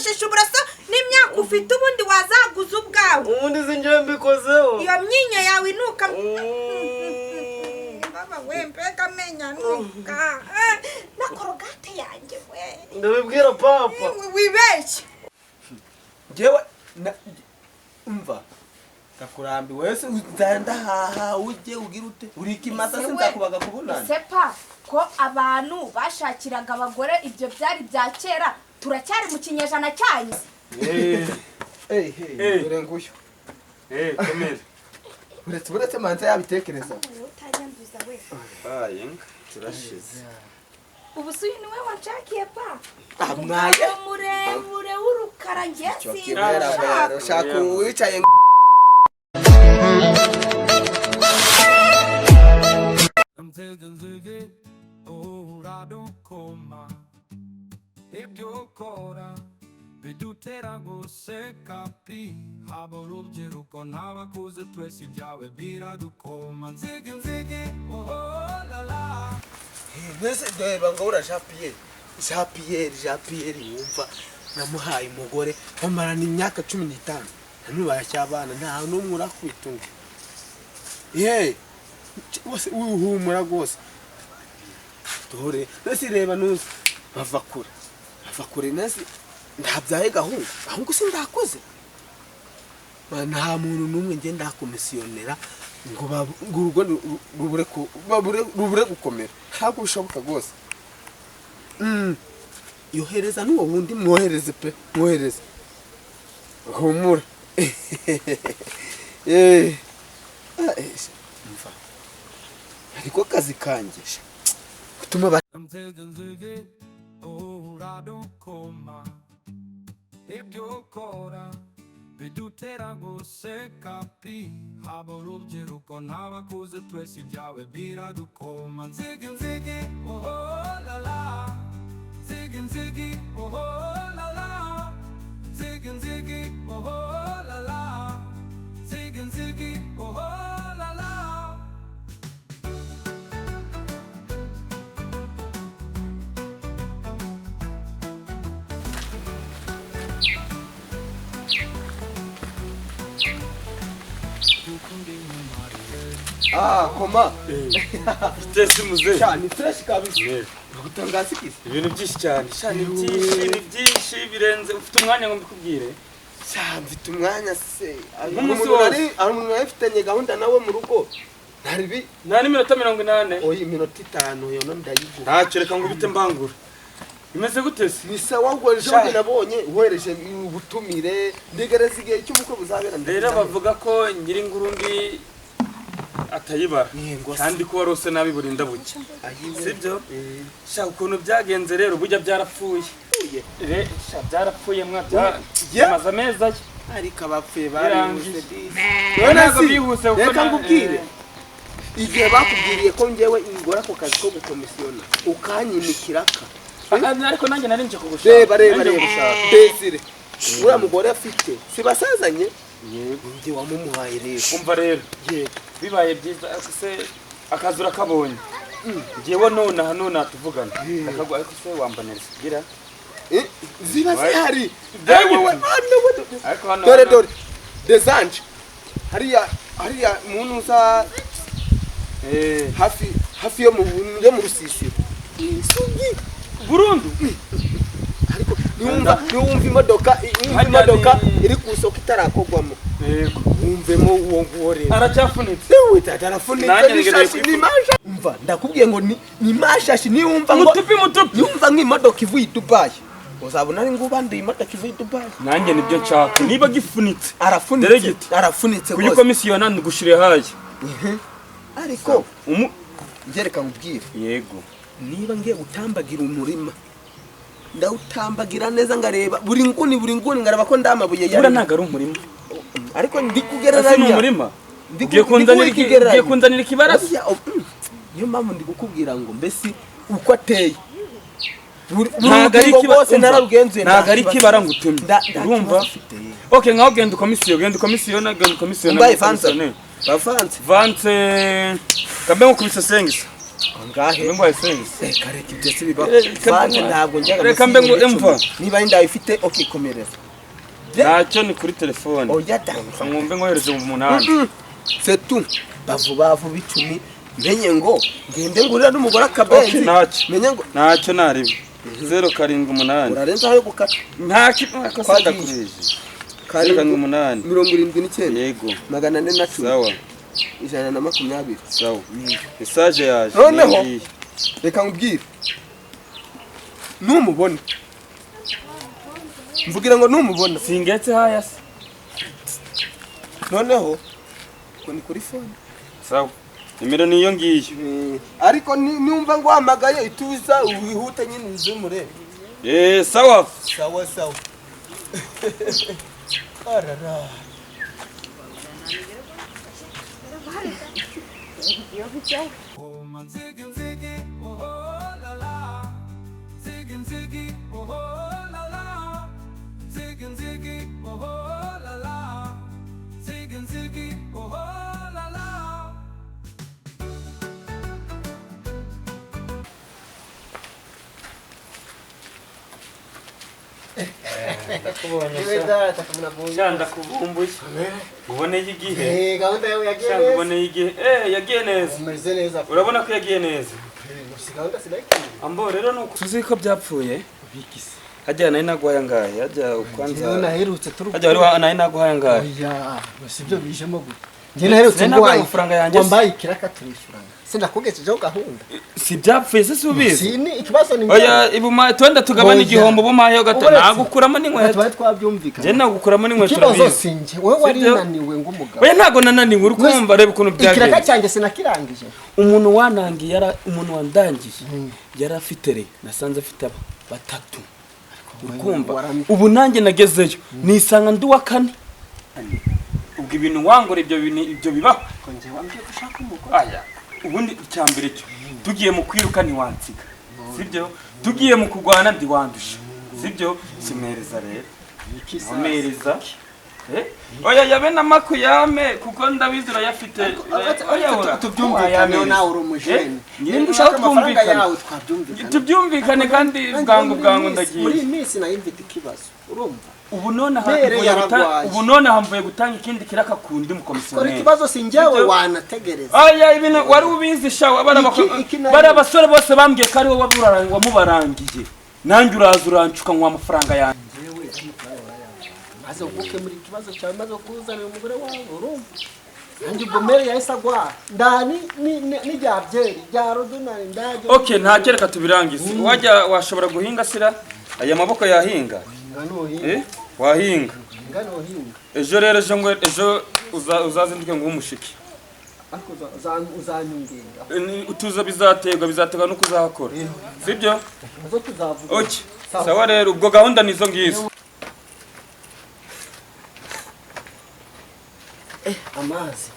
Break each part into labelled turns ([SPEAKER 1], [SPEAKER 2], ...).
[SPEAKER 1] Wiyogoshesha uburoso n'imyaka ufite, ubundi wazaguza ubwawe.
[SPEAKER 2] Ubundi si njyewe mbikozeho.
[SPEAKER 1] Iyo myinyo yawe inuka. Baba we, mbega amenyo anuka! Na Colgate yanjye we!
[SPEAKER 2] Ndabibwira papa.
[SPEAKER 1] Wibeshye.
[SPEAKER 3] Njyewe umva, ndakurambiwe wese. Ndahaha ujye ugira ute, uri ikimasa.
[SPEAKER 1] Ese we,
[SPEAKER 3] Sinzakubaga kubonana.
[SPEAKER 1] Ese pa, ko abantu bashakiraga abagore, ibyo byari bya kera, turacyari mu kinyejana cyanyu?
[SPEAKER 3] Hey, hey.
[SPEAKER 4] Eh.
[SPEAKER 3] Dore nguyu.
[SPEAKER 4] Eh, komera.
[SPEAKER 3] Uretse manza yabitekereza.
[SPEAKER 1] Utanyanduza we.
[SPEAKER 4] Aye, turashize.
[SPEAKER 1] Ubu se uyu niwe wanshakiye, pa?
[SPEAKER 3] Ah, mwaye.
[SPEAKER 1] Umugabo muremure w'urukara, ngiye
[SPEAKER 3] Kibera
[SPEAKER 1] sinshaka.
[SPEAKER 3] ushaka uwicaye.
[SPEAKER 5] Nzige nzige uradukoma, ibyo ukora bidutera guseka pi, haba urubyiruko n'abakuze, twese ibyawe biradukoma. Nzige nzige, oh la la.
[SPEAKER 3] Mbese reba ngo ura Jean Pierre, Jean Pierre, Jean Pierre, wumva namuhaye umugore bamarana imyaka 15, namwe baracyabana, nta n'umwe urakubita undi. Ye bose uhumura rwose. Dore nasi, reba nuzi bava kure, bava kure. Nasi ntabyaye gahungu, gahungu si ndakoze. Nta muntu n'umwe njye ndakomisiyonera ngo ngo urugo rubure gukomera, ntabwo bishoboka rwose. Yohereza n'uwo wundi, mwohereze pe, mwohereze, humura. Eh. Ah, mva, ariko akazi kanjye sha, gutuma
[SPEAKER 5] Nzige nzige uradukoma, ibyo ukora bidutera guseka pi, haba urubyiruko n'abakuze, twese ibyawe biradukoma. Nzige nzige, oh la la, nzige nzige, oh la la, nzige nzige, oh la la, nzige nzige, oh la la.
[SPEAKER 3] Ah, koma.
[SPEAKER 4] Tesi muzehe.
[SPEAKER 3] Sha, ni fresh kabisa.
[SPEAKER 4] Yeah.
[SPEAKER 3] Gutangaza iki?
[SPEAKER 4] Ibintu byinshi cyane sha, ni byinshi, ni byinshi birenze. Ufite umwanya ngo mbikubwire?
[SPEAKER 3] Sha, mfite umwanya se. Hari
[SPEAKER 4] Nk'umunsi
[SPEAKER 3] umuntu
[SPEAKER 4] wose.
[SPEAKER 3] hari umuntu nari mfitanye gahunda nawe mu rugo, ntari bi
[SPEAKER 4] Nta n'iminota 80?
[SPEAKER 3] Oya, iminota 5 yo no ndayiguha.
[SPEAKER 4] Ntacyo, reka ngo ubite mbangura. Bimeze gute se?
[SPEAKER 3] Ni sawa ngo ejo
[SPEAKER 4] Sha.
[SPEAKER 3] bundi nabonye wohereje ubutumire, ndegereza igihe cy'ubukwe buzabera.
[SPEAKER 4] Rero bavuga ko nyir'inguru mbi atayibara.
[SPEAKER 3] Yego se.
[SPEAKER 4] Kandi ko warose nabi burinda bucya.
[SPEAKER 3] Ayiwe.
[SPEAKER 4] Sibyo?
[SPEAKER 3] Eh.
[SPEAKER 4] Sha, ukuntu byagenze rero, burya byarapfuye. Re sha, byarapfuye mwa bya.
[SPEAKER 3] Yeah.
[SPEAKER 4] Amaze amezi aya.
[SPEAKER 3] Ariko abapfuye
[SPEAKER 4] Birangije.
[SPEAKER 3] barihuse disi.
[SPEAKER 4] Ntabwo byihuse kuko
[SPEAKER 3] Reka ngubwire,
[SPEAKER 4] eh.
[SPEAKER 3] igihe bakubwiriye ko njyewe ngora ako kazi ko gukomisiyona ukanyimikiraka.
[SPEAKER 4] Ariko nanjye nari nje kugushaka.
[SPEAKER 3] Reba, reba.
[SPEAKER 4] Nari nje
[SPEAKER 3] Reba.
[SPEAKER 4] kugushaka.
[SPEAKER 3] Desire, uriya mugore afite si basazanye?
[SPEAKER 4] Yego.
[SPEAKER 3] Njye wamumuhaye rero.
[SPEAKER 4] Umva rero.
[SPEAKER 3] Yego.
[SPEAKER 4] Bibaye byiza ariko se akazi urakabonye, ngewe nonaha nonaha tuvugana akagwa, ariko se wambanira gira.
[SPEAKER 3] Eh, ziba zihari.
[SPEAKER 4] Byari
[SPEAKER 3] Ewe, we,
[SPEAKER 4] bite?
[SPEAKER 3] ah, no, we,
[SPEAKER 4] Ariko hano
[SPEAKER 3] dore, dore desanje hariya, hariya muntu uza
[SPEAKER 4] Eh,
[SPEAKER 3] hafi hafi yo mu rusisiro. Isugi.
[SPEAKER 4] Burundu.
[SPEAKER 3] Ariko niwumva imodoka, niwumva
[SPEAKER 4] Hajya
[SPEAKER 3] imodoka iri ku isoko itarakogwamo,
[SPEAKER 4] Yego.
[SPEAKER 3] wumvemo uwo nguwo rero.
[SPEAKER 4] Aracyafunitse.
[SPEAKER 3] Ewe tata, arafunitse.
[SPEAKER 4] Nanjye
[SPEAKER 3] N'ishashi
[SPEAKER 4] ngenewe.
[SPEAKER 3] ni mashashi. Umva, ndakubwiye ngo ni mashashi. Niwumva ngo
[SPEAKER 4] Mutupi mutupi.
[SPEAKER 3] niwumva nk'imodoka ivuye i Dubai, uzabona ari ngo ubanduye imodoka ivuye i Dubai.
[SPEAKER 4] Nanjye nibyo nshaka niba gifunitse.
[SPEAKER 3] Arafunitse.
[SPEAKER 4] Deregiti.
[SPEAKER 3] Arafunitse
[SPEAKER 4] Kuyi
[SPEAKER 3] rwose.
[SPEAKER 4] komisiyona ngushire haye.
[SPEAKER 3] Ariko
[SPEAKER 4] Umu
[SPEAKER 3] ngereka nkubwire.
[SPEAKER 4] Yego.
[SPEAKER 3] Niba ngiye gutambagira umurima, ndawutambagira neza, ngareba buri nguni, buri nguni, ngareba ko ndamabuye
[SPEAKER 4] Buriya ntabwo ari umurima.
[SPEAKER 3] Ariko ndi
[SPEAKER 4] Ese ni
[SPEAKER 3] kugereranya.
[SPEAKER 4] umurima?
[SPEAKER 3] Ndi
[SPEAKER 4] Ugiye kunzanira
[SPEAKER 3] ndi kugereranya.
[SPEAKER 4] ugiye kunzanira ikibarasa?
[SPEAKER 3] Oya, niyo mpamvu ndi kukubwira ngo mbese uko ateye buri
[SPEAKER 4] Ntabwo ari
[SPEAKER 3] rugingo rwose
[SPEAKER 4] umva,
[SPEAKER 3] nararugenzuye.
[SPEAKER 4] ntabwo ari ikibara ngutumye.
[SPEAKER 3] Nta
[SPEAKER 4] Urumva?
[SPEAKER 3] kibazo ufite.
[SPEAKER 4] Okay, ngaho genda ukomisiyo, genda ukomisiyo, na genda ukomisiyo.
[SPEAKER 3] Umbaye vanse, bavanse.
[SPEAKER 4] Vance kambe nkukubise sengisa.
[SPEAKER 3] Angahe?
[SPEAKER 4] Mbe ngwaye sense.
[SPEAKER 3] Reka reka ibyo si bibaho. Vanje ntabwo njyaga.
[SPEAKER 4] Reka mbe ngo emva.
[SPEAKER 3] Niba inda ifite okay komereza.
[SPEAKER 4] Ntacyo ni kuri telefone.
[SPEAKER 3] Oya da.
[SPEAKER 4] Nkumve ngohereje mu 8.
[SPEAKER 3] C'est tout. Bavuba vuba 10 menye ngo ngende ngurira n'umugore akabenzi.
[SPEAKER 4] Ntacyo.
[SPEAKER 3] Menye ngo
[SPEAKER 4] ntacyo naribe. 078.
[SPEAKER 3] Urarenza aho gukata.
[SPEAKER 4] Ntacyo akosa ndakubeje. 78
[SPEAKER 3] 79.
[SPEAKER 4] Yego.
[SPEAKER 3] 410.
[SPEAKER 4] Sawa.
[SPEAKER 3] 120.
[SPEAKER 4] Sawa. Message yaje.
[SPEAKER 3] Noneho reka nkubwire. Numubona. Mvugira ngo numubona.
[SPEAKER 4] Singetse haya se.
[SPEAKER 3] Noneho ko ni kuri phone.
[SPEAKER 4] Sawa. Nimero niyo ngiyo.
[SPEAKER 3] Ariko niumva ngo hamagaye ituza wihute nyine uzumure.
[SPEAKER 4] Sawa.
[SPEAKER 3] Sawa sawa. Arara.
[SPEAKER 4] Ndakubumbuye. Uboneye igihe.
[SPEAKER 6] Gahunda yawe yagiye neza.
[SPEAKER 4] Uboneye igihe. Yagiye neza.
[SPEAKER 6] Umeze neza.
[SPEAKER 4] Urabona ko yagiye neza.
[SPEAKER 6] Gahunda sinayikwiye.
[SPEAKER 4] Ambo rero nuko tuzi ko byapfuye.
[SPEAKER 6] Bikise.
[SPEAKER 4] Hajya nayo naguhaye angahe? Hajya kwanza.
[SPEAKER 6] Naherutse turu.
[SPEAKER 4] Hajya wari nayo naguhaye angahe?
[SPEAKER 6] Oya, sibyo bijemo gute. Njye naherutse nguhaye
[SPEAKER 4] amafaranga yanjye.
[SPEAKER 6] Wambaye ikiraka turishyurana. Sinakugejejeho gahunda.
[SPEAKER 4] Si byapfuye se subizi.
[SPEAKER 6] Si ni ikibazo ni.
[SPEAKER 4] Oya ibuma twenda tugabana igihombo bumaye gato. Nagukuramo n'inkweto.
[SPEAKER 6] Twari twabyumvikana.
[SPEAKER 4] Njye nagukuramo n'inkweto.
[SPEAKER 6] Ikibazo sinjye wowe wari nananiwe ng'umugabo.
[SPEAKER 4] Oya ntago nananiwe uri kumva reba ukuntu byagenze.
[SPEAKER 6] Ikiraka cyanjye sinakirangije.
[SPEAKER 4] Umuntu wanangiye yara umuntu wandangiye yari afite re nasanze afite batatu. Ukumva ubu nanjye nagezeyo nisanga ndi wa kane. Ubwo ibintu wangora ibyo bintu ibyo bibaho.
[SPEAKER 6] Konje wambye gushaka umugore.
[SPEAKER 4] Aya ubundi icyambere cyo tugiye mu kwiruka ntiwansiga. Sibyo? Tugiye mu kugwana ndiwandusha. Sibyo? Simereza rero. Simereza. Oya yabe namakuyame kuko ndabizi urayafite.
[SPEAKER 6] Oya tubyumvikane nawe uri umujene. Nimba ushaka amafaranga yawe twabyumvikane.
[SPEAKER 4] Tubyumvikane kandi bwangu bwangu ndagiye.
[SPEAKER 6] Muri iyi minsi nayo mfite ikibazo. Urumva?
[SPEAKER 4] Ubu none hamvuye gutanga ikindi kiraka kundi mukomisiyoneri.
[SPEAKER 6] Kora ikibazo sinjyewe wanategereza.
[SPEAKER 4] Aya ibintu wari ubizi sha bari abasore bose bambwiye ko ari wowe wamubarangiye. Nanjye uraza urancuka nkwa amafaranga yanjye.
[SPEAKER 6] Maze gukemura ikibazo cyawe maze kuzanira umugore wawe urumva. Nanjye ubwo mere yahise agwa. Ndani ni rya byeri rya rodonari ndaje.
[SPEAKER 4] Okay ntacyo reka tubirangize. Wajya washobora guhinga sira aya maboko yahinga. Wahinga. Ejo rero ejo ngo ejo uzazinduke ngo umushike.
[SPEAKER 6] Ariko uzanyungenga.
[SPEAKER 4] Utuza bizaterwa nuko uzahakora. Sibyo?
[SPEAKER 6] Uzo tuzavuga.
[SPEAKER 4] Okay. Sawa rero ubwo gahunda nizo ngizo.
[SPEAKER 6] Amazi.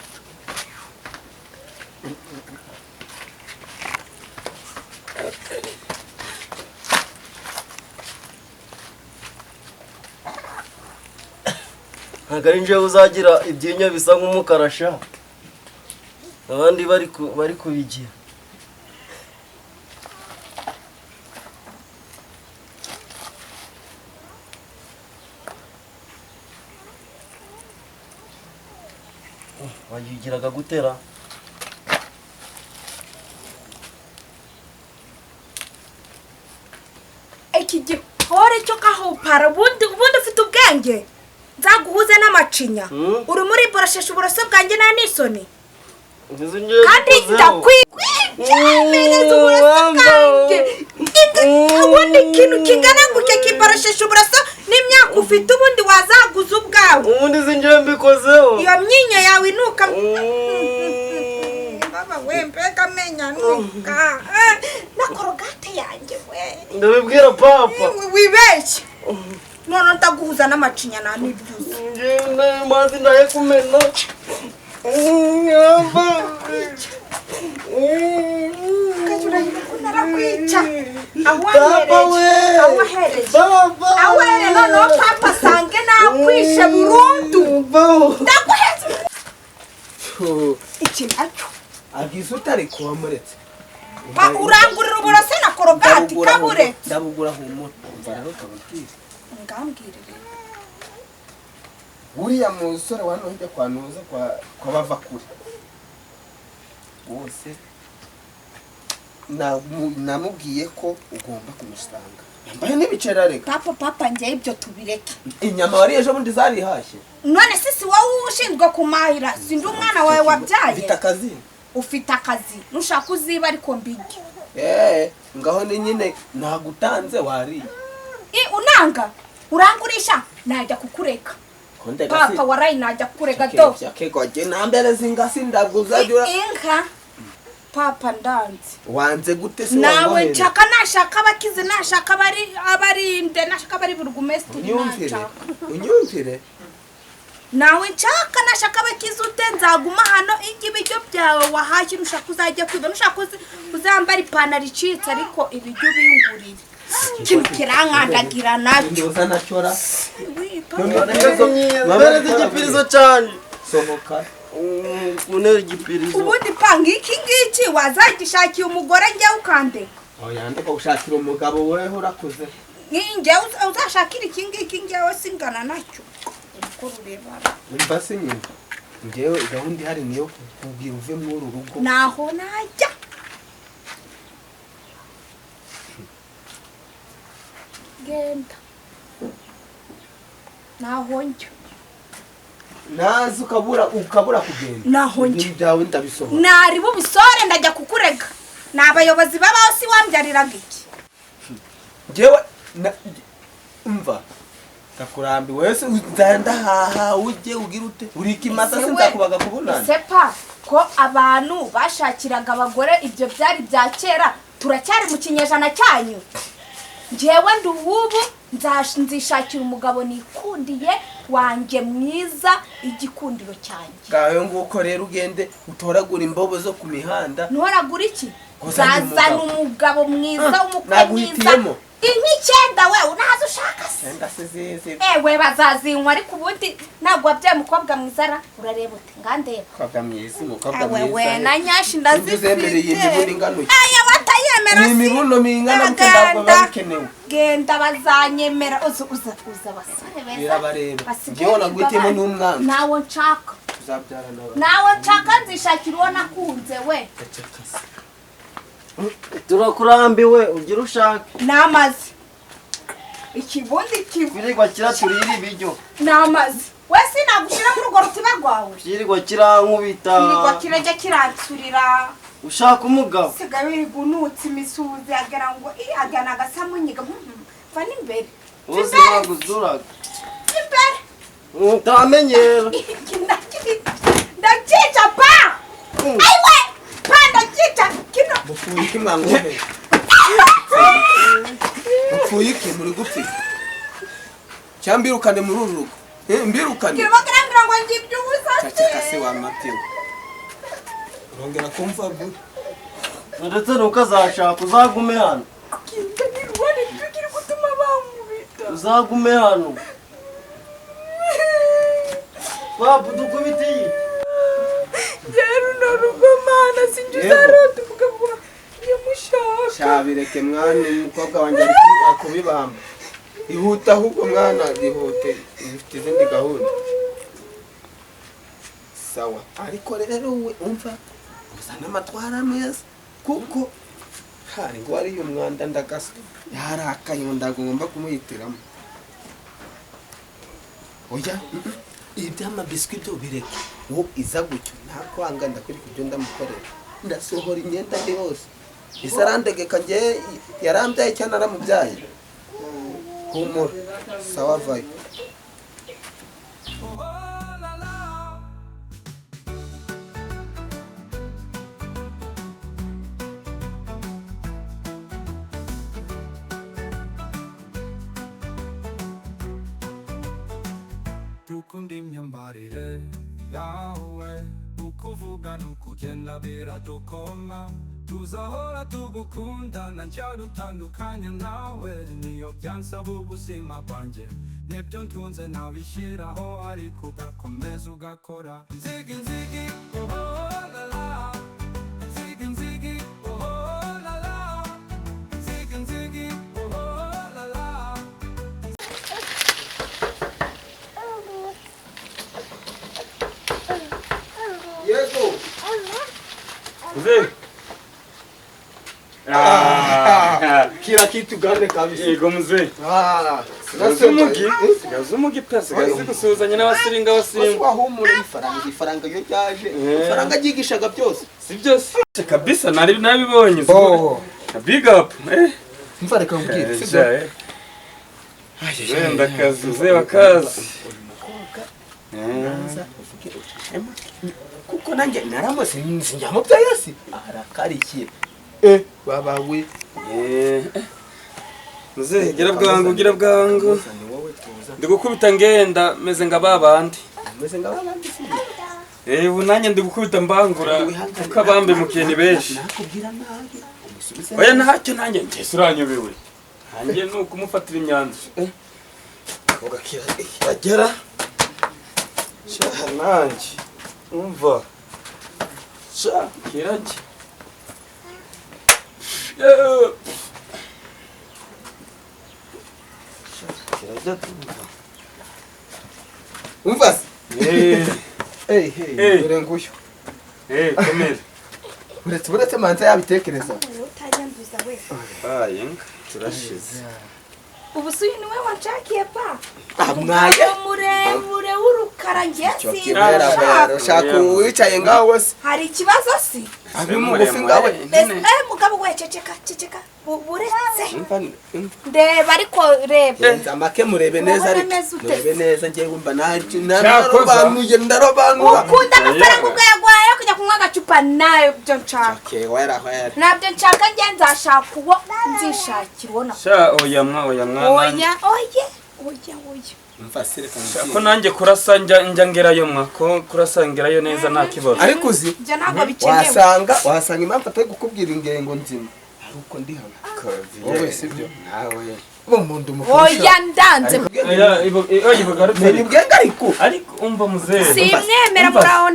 [SPEAKER 2] Ntabwo ari njyewe uzagira ibyinyo bisa nk'umukara sha. Abandi bari kubigira. Wayigiraga gutera.
[SPEAKER 1] Iki gihore cyo kahopara ubundi ufite ubwenge. Nzaguhuze n'amacinya. Uri muri boroshesha uburoso bwanjye nta nisoni. Kandi ndakwikwicamereza uburoso bwanjye. Ubundi ikintu kingana gutya kiboroshesha uburoso n'imyaka ufite ubundi wazaguza ubwawe.
[SPEAKER 2] Ubundi sinjye mbikozeho.
[SPEAKER 1] Iyo myinyo yawe inuka. Baba we mbega amenya nuka. Na korogate yanjye we.
[SPEAKER 2] Ndabibwira papa.
[SPEAKER 1] Wibeshye. None ndaguhuza n'amacinya na nibyuze.
[SPEAKER 2] Njye mazi ndaye kumena.
[SPEAKER 1] Narakwica. Awahereye. Awahereye noneho papa sange nakwishe burundu. Ndaguheze. Iki nacyo.
[SPEAKER 3] Agize utari kuwamuretse.
[SPEAKER 1] Pa urangurira uburoso na korogati kabure.
[SPEAKER 3] Ndabugura humura. Umva rero kabubwira.
[SPEAKER 1] Ngambwire rero.
[SPEAKER 3] Uriya musore wa hano hirya kwa Ntuza kwa Bavakure wose namubwiye ko ugomba kumusanga. Yambaye n'ibiceri areka.
[SPEAKER 1] Papa njye ibyo tubireke.
[SPEAKER 3] Inyama wariye ejo bundi zarihashye.
[SPEAKER 1] None sisi wowe ushinzwe kumahira sindi umwana wawe wabyaye.
[SPEAKER 3] Ufite akazi.
[SPEAKER 1] Ufite akazi nushaka uziba ariko mbige.
[SPEAKER 3] Ngaho ni nyine nagutanze wariye.
[SPEAKER 1] Unanga urangurisha najya kukureka. Papa warayi najya kukureka do.
[SPEAKER 3] Yakego nambere zingasi ndabwuzajura.
[SPEAKER 1] Inka papa ndanze.
[SPEAKER 3] Wanze gute se
[SPEAKER 1] nawe nshaka nashaka abakize nashaka abari abarinde nashaka abari burugumesitiri nashaka.
[SPEAKER 3] Unyumvire.
[SPEAKER 1] Nawe nshaka nashaka abakize ute nzaguma hano ibiryo byawe wahashye nushaka uzajya kwiba nushaka uzambara ipantaro icitse ariko ibiryo bingurire. Kintu kirankandagira nacyo.
[SPEAKER 3] Ndoza nacyora.
[SPEAKER 2] Mbereze igipirizo cyane.
[SPEAKER 3] Sohoka.
[SPEAKER 2] Unera igipirizo.
[SPEAKER 1] Ubundi panga iki ngiki wazagishakiye umugore njye ukandeka.
[SPEAKER 3] Oya ndeka gushakira umugabo weho urakuze.
[SPEAKER 1] Njye uzashakira iki ngiki njyewe singana nacyo. Uko rureba.
[SPEAKER 3] Umva se nyine. Njyewe gahunda ihari niyo kukubwira uve muri uru rugo.
[SPEAKER 1] Naho najya. Genda. Naho njya.
[SPEAKER 3] Nazi ukabura kugenda.
[SPEAKER 1] Naho njya.
[SPEAKER 3] Ibyawe ndabisohora.
[SPEAKER 1] Nari bubisore ndajya kukurega. Nabayobozi babaho si wambyariraga iki.
[SPEAKER 3] Njyewe umva ndakurambiwe wese ndahaha ujye ugira ute uriki mata sinzakubaga kubonana.
[SPEAKER 1] Sepa ko abantu bashakiraga abagore ibyo byari bya kera turacyari mu kinyejana cyanyu. Njyewe nduhubu nzishakira umugabo nikundiye wanjye mwiza igikundiro cyanjye.
[SPEAKER 3] Ngayo nguko rero ugende utoragura imbobo zo ku mihanda.
[SPEAKER 1] Ntoragura iki? Zazana umugabo mwiza umukwe mwiza. Inka icyenda we unazo ushaka se?
[SPEAKER 3] Enda se zizi.
[SPEAKER 1] Ewe bazazinywa ariko ubundi ntabwo wabyaye umukobwa mwiza ra urareba ute ngandeba.
[SPEAKER 3] Umukobwa mwiza umukobwa mwiza.
[SPEAKER 1] Ewe na nyashi ndazifite.
[SPEAKER 3] Uzemereye imibuno ingano.
[SPEAKER 1] Aya batayemera si.
[SPEAKER 3] Imibuno mingana gute ntabwo babikenewe.
[SPEAKER 1] Genda bazanyemera uza basore beza.
[SPEAKER 3] Birabareba. Njyewe naguhitiyemo n'umwana.
[SPEAKER 1] Nawe nshaka.
[SPEAKER 3] Tuzabyara nawe.
[SPEAKER 1] Nawe nshaka nzishakira uwo nakunze we.
[SPEAKER 2] Turakurambiwe ugira ushaka.
[SPEAKER 1] Namazi. Ikibundi
[SPEAKER 2] kirirwa kiraturira ibiryo.
[SPEAKER 1] Namazi. We sinagushira muri urwo rutiba rwawe.
[SPEAKER 2] Kirirwa kirankubita.
[SPEAKER 1] Kirirwa kirajya kiransurira.
[SPEAKER 2] Ushaka umugabo.
[SPEAKER 1] Sigaye wigunutse imisuzi agera ngo agana agasamunyiga. Va n'imbere.
[SPEAKER 2] Uzi naguzuraga.
[SPEAKER 1] Imbere.
[SPEAKER 2] Utamenyera.
[SPEAKER 1] Ndakica pa. Aiwe. Pa ndakica kino.
[SPEAKER 3] Mupfuye iki mwangombe? Mupfuye iki muri gupfi? Cyambirukane muri uru rugo. Mbirukane.
[SPEAKER 1] Kirimo kirambira ngo ngibyo ubusa.
[SPEAKER 3] Caceka se wa Mateo. Urongera kumva bu.
[SPEAKER 2] Ndetse nukazashaka uzagume hano.
[SPEAKER 1] Kiri gutuma bamubita.
[SPEAKER 2] Uzagume hano. Babu dukubitiye.
[SPEAKER 1] Rero no rugo mana sinjye uzarota umugabo yamushaka.
[SPEAKER 3] Shabireke mwana umukobwa wanjye ari akubibamba. Ihuta ahubwo mwana ihute ifite izindi gahunda. Sawa ariko rero we umva uzana amatwara meza kuko hari ngo ari umwanda ndagasa yarakaye ndagomba kumuhitiramo. Oya iby'amabiswi byo bireke wo iza gutyo ntakwanga ndakwereka ibyo ndamukorera ndasohora imyenda ye yose isarandegeka nge yarambyaye cyane aramubyaye. Humura sawa vayo.
[SPEAKER 5] Dukunda imyambarire yawe ukuvuga n'ukugenda biradukoma tuzahora tugukunda nta dutandukanye nawe niyo byansaba ubuzima bwanjye nibyo ntunze nabishyiraho ariko ugakomeza ugakora nzigi nzigi oh la la nzigi nzigi oh
[SPEAKER 3] Kila kitu gane kabisa.
[SPEAKER 4] Yego mzee. Sigaza umugi pe, sigaza gusuhuzanya n'abasiringa basiringa.
[SPEAKER 3] Wahumura ifaranga iyo ryaje. Ifaranga ryigishaga byose.
[SPEAKER 4] Si byose kabisa nari nabibonye. Big up.
[SPEAKER 3] Mva reka nkubwire sibyo.
[SPEAKER 4] Wenda kazi mzee wa kazi.
[SPEAKER 3] Naza uvuge ucishema kuko nanjye naramose njya mu bya Yesu arakarikiye baba we
[SPEAKER 4] Mzee gira bwangu gira bwangu ndigukubita ngenda meze nga babandi
[SPEAKER 3] meze nga babandi si
[SPEAKER 4] ubu nanjye ndigukubita mbangura kuko abambe mukeni benshi
[SPEAKER 3] nakubwira nabi umusubize
[SPEAKER 4] oya ntacyo nanjye ngese uranyobewe nanjye nukumufatira imyanzuro ugakira agera sha nanjye umva sha kirajye
[SPEAKER 3] umva dore nguyu
[SPEAKER 4] komera
[SPEAKER 3] uretse manza yabitekereza
[SPEAKER 1] utanyanduza we
[SPEAKER 4] turashize
[SPEAKER 1] ubu si uyu niwe wanshakiye pa
[SPEAKER 3] mwaye
[SPEAKER 1] muremure w'urukara ngiye sinshaka
[SPEAKER 3] ushaka uwicaye ngaho wese
[SPEAKER 1] hari ikibazo si
[SPEAKER 3] abi mugufi ngawe
[SPEAKER 1] mugabo we ceceka ceceka buretse ndeba ariko reba
[SPEAKER 3] amake murebe neza ariko murebe neza ngiye wumva nararobanuye ndarobanura
[SPEAKER 1] ukunda amafaranga ubwo yaguhaye kujya kunywa agacupa nayo byo nshaka nabyo nshaka ngiye nzashaka uwo nzishakira uwo
[SPEAKER 4] sha oya mwa oya mwa
[SPEAKER 1] oya oya oya oya
[SPEAKER 4] ko nanjye kurasa njya ngerayo mwa ko kurasa ngerayo neza nta kibazo
[SPEAKER 3] ariko uzi wasanga impamvu atari gukubwira ingengo nzima ariko ndi hano wowe sibyo
[SPEAKER 4] nawe
[SPEAKER 3] umuntu mufasha
[SPEAKER 1] oya ndanze
[SPEAKER 3] ni bwenga ariko
[SPEAKER 4] ariko umva muzee
[SPEAKER 1] simwemera muraho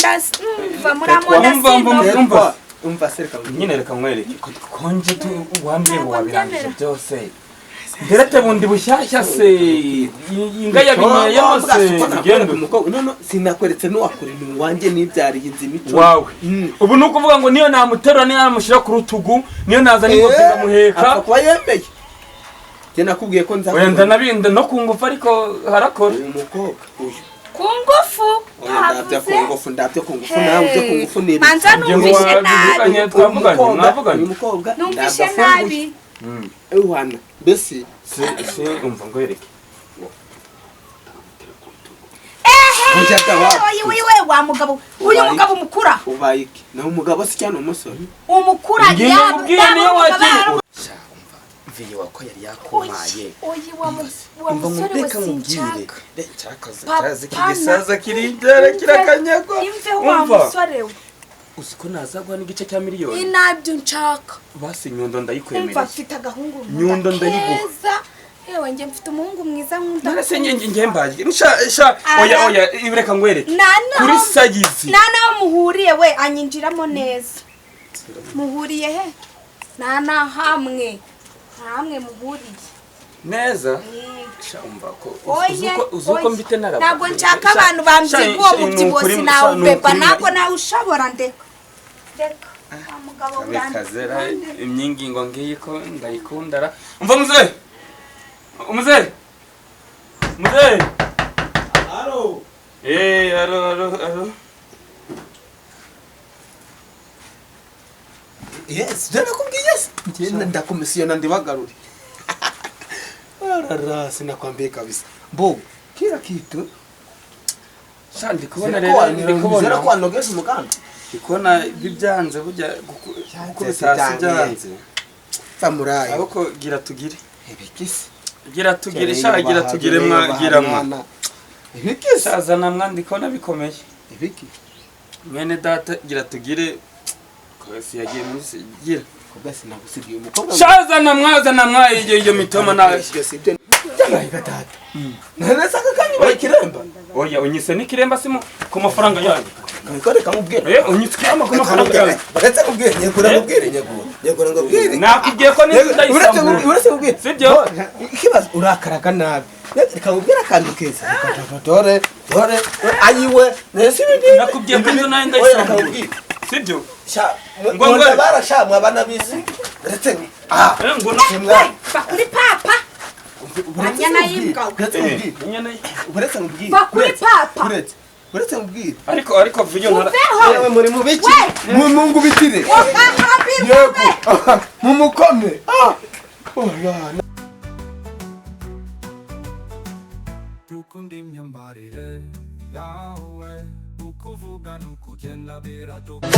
[SPEAKER 1] ndumva muraho
[SPEAKER 3] umva sereka
[SPEAKER 4] nyine reka nkwereke konje wambye wabirangije byose nderete bundi bushyashya se inga yabinye yose
[SPEAKER 3] bigende no sinakweretse n'uwakure ni wanjye nibyariye inzu imico
[SPEAKER 4] wawe ubu nuko uvuga ngo niyo namuterura niyo namushyira ku rutugu niyo nazana ingobyi ngamuheka
[SPEAKER 3] apfa kuba yemeye njye nakubwiye ko nza
[SPEAKER 4] wenda nabinda no ku ngufu ariko harakora
[SPEAKER 3] uyu mukobwa uyu
[SPEAKER 1] ku ngufu
[SPEAKER 3] ndabyo ku ngufu ndabyo ku ngufu nawe ujye ku ngufu ni
[SPEAKER 1] manza numvishe nabi
[SPEAKER 4] twavuganye
[SPEAKER 3] uyu mukobwa
[SPEAKER 1] numvishe nabi
[SPEAKER 3] ewana mbese
[SPEAKER 4] si umva ngwereke
[SPEAKER 1] oye wa mugabo uyu mugabo umukura
[SPEAKER 3] ubaye iki na umugabo si cyane umusore
[SPEAKER 1] umukura
[SPEAKER 4] yaba wagira
[SPEAKER 3] mviye wako yari yakomaye
[SPEAKER 1] oye wa musore we sinshaka
[SPEAKER 4] cyakoze kigisaza kirijyara kirakanyagwa
[SPEAKER 1] imve wa musore we
[SPEAKER 4] uzi ko nazagwa n'igice cya miliyoni
[SPEAKER 1] nabyo nshaka
[SPEAKER 4] basi nyundo ndayikwemereye
[SPEAKER 1] umva mfite agahungu
[SPEAKER 4] nyundo ndayiguha
[SPEAKER 1] yewe njye mfite umuhungu mwiza nkunda
[SPEAKER 4] none se njye mbaye sha oya oya ibreka ngwereke kuri sayizi
[SPEAKER 1] nana muhuriye we anyinjiramo neza muhuriye he nana hamwe hamwe muhuriye
[SPEAKER 4] neza sha umva ko uzuko mbite naraba
[SPEAKER 1] ntabwo nshaka abantu bambyiguo mu byibosi nawe beba ntabwo nawe ushobora ndeka ndeka mugabo
[SPEAKER 4] kazera imyingingo ngiyi ko ndayikundara umva muzee muzee muzee
[SPEAKER 3] aro
[SPEAKER 4] aro aro aro
[SPEAKER 3] yes jana kubwiye yes ngenda ndakomisiyona ndibagarure arara sinakwambie kabisa mbo kila kitu
[SPEAKER 4] sha ndikubona rero
[SPEAKER 3] ndikubona ko anogesha umuganda
[SPEAKER 4] ndikubona bibyanze bujya gukubita hasi byanze
[SPEAKER 3] samurayi
[SPEAKER 4] ariko gira tugire
[SPEAKER 3] ibikisi
[SPEAKER 4] gira tugire sha gira tugire mwa gira mwa
[SPEAKER 3] ibikisi
[SPEAKER 4] sazana mwa ndikubona bikomeye
[SPEAKER 3] ibiki
[SPEAKER 4] mwene data gira tugire kose yagiye muri gira
[SPEAKER 3] kubese nagusigiye umukobwa
[SPEAKER 4] shazana mwazana mwa iyo mitoma na
[SPEAKER 3] sibyo byabaye gatata none saka kanyi bakiremba
[SPEAKER 4] oya unyise n'ikiremba simu ku mafaranga yanyu
[SPEAKER 3] reka mubwire
[SPEAKER 4] unyitse ku mafaranga yanyu
[SPEAKER 3] uretse kubwire nyegura mubwire nyegura nyegura ngubwire
[SPEAKER 4] nakubwiye ko n'inzu ndayisambura
[SPEAKER 3] uretse kubwire
[SPEAKER 4] sibyo
[SPEAKER 3] ikibazo urakaraga nabi reka mubwire akantu keza dore dore ayiwe
[SPEAKER 4] nakubwiye ko inzu nayo ndayisambura Sibyo?
[SPEAKER 3] Sha,
[SPEAKER 4] Ngo-
[SPEAKER 3] ngo barasha mwabana bisi. Uretse ah,
[SPEAKER 4] Eh, ngo na-
[SPEAKER 3] mwa.
[SPEAKER 1] Va kuri papa. Wanyana y'imbwa we.
[SPEAKER 3] Uretse nkubwire.
[SPEAKER 4] Inyana ye.
[SPEAKER 3] Uretse nkubwire.
[SPEAKER 1] Va kuri papa.
[SPEAKER 3] Uretse. Uretse nkubwire.
[SPEAKER 4] Ariko viyo ntara.
[SPEAKER 1] Uveho.
[SPEAKER 2] Yewe muri mu biki?
[SPEAKER 1] We.
[SPEAKER 3] Mumungubitire.
[SPEAKER 1] Wakahambirwa
[SPEAKER 3] Yego.
[SPEAKER 1] we.
[SPEAKER 3] Mumukome. Ah. Oh la.
[SPEAKER 5] Dukunda imyambarire yawe, ukuvuga n'ukugenda biradukoma.